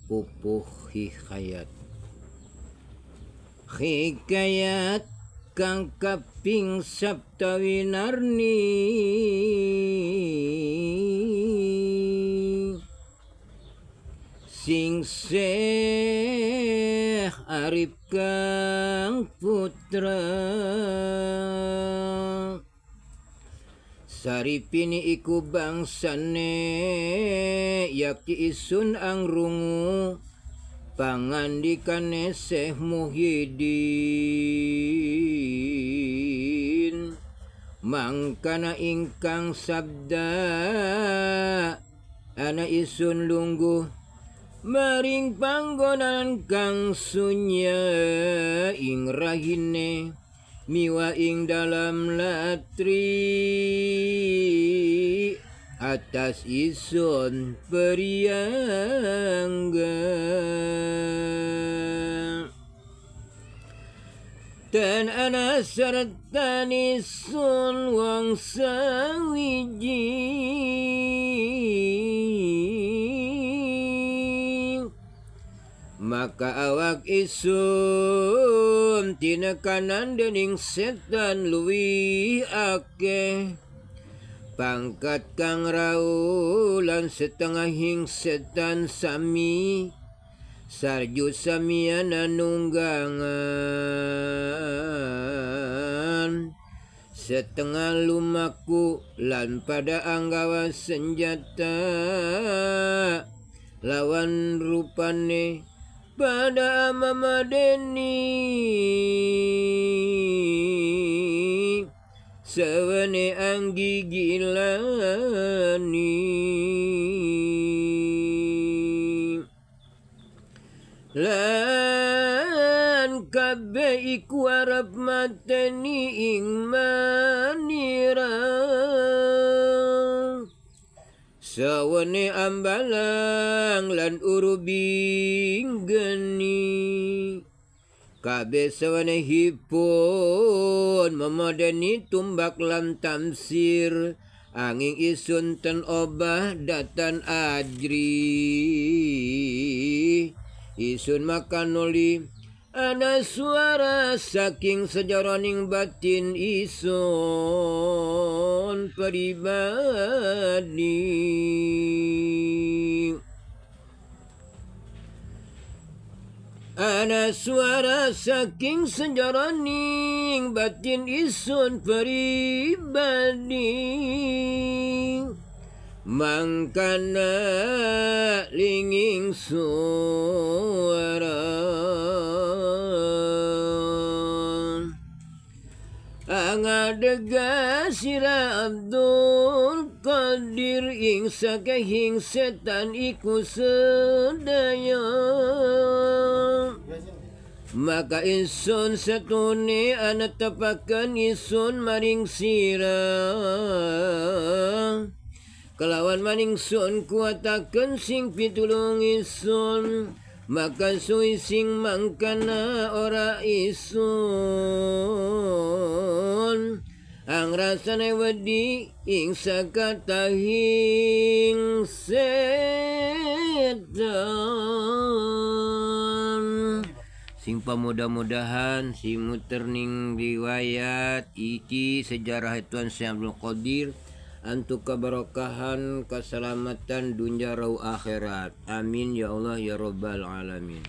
Pupuh hikayat. Hikayat kang kaping saptawinarni sing Syekh Arif kang putra Saripini iku bangsane yakti isun angrungu pangandikane Syekh Muhyiddin mangkana ingkang sabda ana isun lungguh maring panggonan kang sunya ing rahine miwa ing dalam latri atas isun periangga dan ana sertani sun wong sawiji maka awak isun tinekanan dening setan luwih akeh pangkat kang raulan setengahing setan sami sarju samiana nunggangan setengah lumaku lan pada anggawa senjata lawan rupane pada mamadeni sewene anggi gilani lan kabeh iku arep mateni ing manira sawene ambalang lan urubing geni kabeh sawane hipun memadeni tumbak lan tamsir angin isun ten obah datan ajri isun makanoli ana suara saking sejaroning batin isun pribadi. Ana suara saking sejaroning batin isun pribadi mangkana linging suara angadega sira Abdul Qadir ing sakehing setan iku sedaya maka insun satune ana tepaken isun maring sira kelawan maning sun kuataken sing pitulung isun maka suwi sing mangkana ora isun ang rasane wedi ing sakatahing setan. Sing pamudah-mudahan sing muter ning riwayat iki sejarah Tuan Syekh Abdul Qadir antuk keberkahan keselamatan dunia rau akhirat. Amin ya Allah ya Rabbal alamin.